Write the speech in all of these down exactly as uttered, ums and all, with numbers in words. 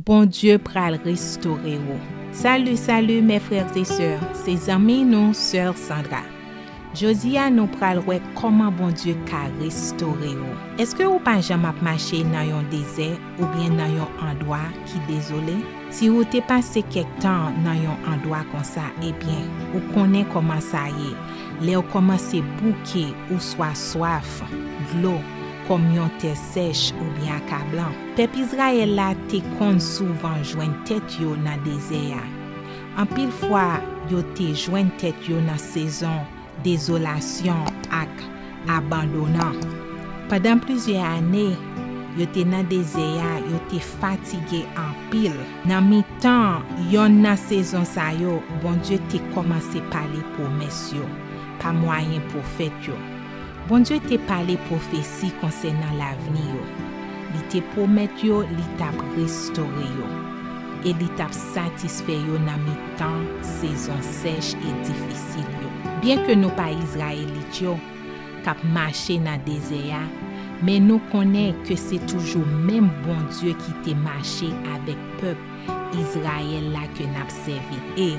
Bondye pral restore w. Salut, salut mes frères et sœurs, se zanmi nou, Sè Sandra. Jodi a, nou pral wè kòman Bondye ka restore w. Èske ou pa janm ap mache nan yon dezè oubyen nan yon andwa ki dezole? Si ou te pase kèk tan nan yon andwa konsa, ebyen, ou konnen kòman sa ye. Lè w kòmanse bouke oswa swaf dlo kòm yon tè sèch oubyen akablan. Pèp Izrayèl la te konn souvan jwenn tèt yo nan dezè a. Anpil fwa, yo te jwenn tèt yo nan sezon dezolasyon ak abandonan. Pandan plizyè ane, yo te nan dezè a, yo te fatige anpil. Nan mitan yonn nan sezon sa yo, Bondye te kòmanse pale pwomès yo pa mwayen pwofèt yo. Bondye te pale pwofesi konsènan lavni yo. Li te pwomèt yo li t ap restore yo e li t ap satisfè yo nan mitan sezon sèch e difisil yo. Byenke nou pa Izrayelit yo k ap mache nan dezè a, men nou konnen ke se toujou menm Bondye ki te mache avèk pèp Izrayèl la ke n ap sèvi. E,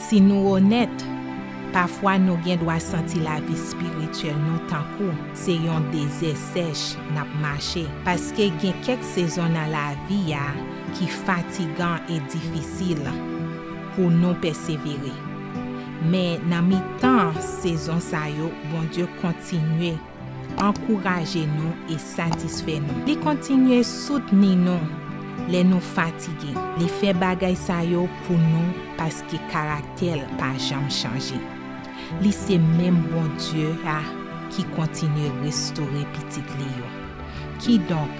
si nou onèt, pafwa nou gen dwa santi lavi espirityèl nou tankou se yon dezè sèch n ap mache, paske gen kèk sezon nan lavi a ki fatigan e difisil pou nou pèsevere. Men nan mitan sezon sa yo, Bondye kontinye ankouraje nou e satisfè nou. Li kontinye soutni nou lè nou fatige. Li fè bagay sa yo pou nou paske karaktè l pa janm chanje. Li se menm Bondye a ki kontinye restore pitit li yo. Kidonk,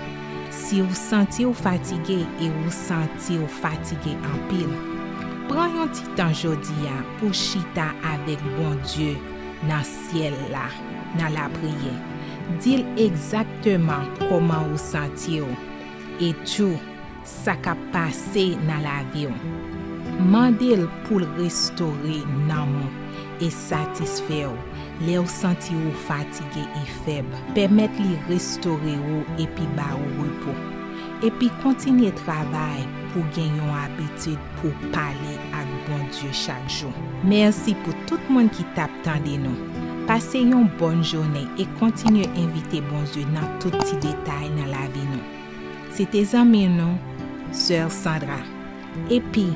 si w santi w fatige e ou santi w fatige anpil, pran yon ti tan jodi a pou chita avèk Bondye nan syèl la, nan lapriyè. Di l egzakteman kòman ou santi w e tou sa k ap pase nan lavi w. Mande l pou l restore nanm ou e satisfè w lè w santi w fatige e fèb. Pèmèt li restore w epi ba ou repo. Epi kontinye travay pou gen yon abitid pou pale ak Bondye chak jou. Mèsi pou tout moun ki t ap tande nou. Pase yon bòn jounen e kontinye envite Bondye nan tout ti detay nan lavi nou. Se te zanmi nou, Sè Sandra. Epi,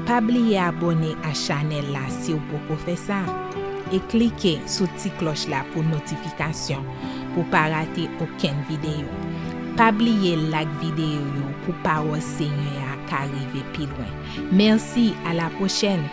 pa bliye abòne a chanèl la si w poko fè sa. E klike sou ti klòch la pou notifikasyon, pou pa rate okenn videyo. Pa bliye like videyo yo pou pawòl Senyè a ka rive pi lwen. Mèsi, a la pwochèn!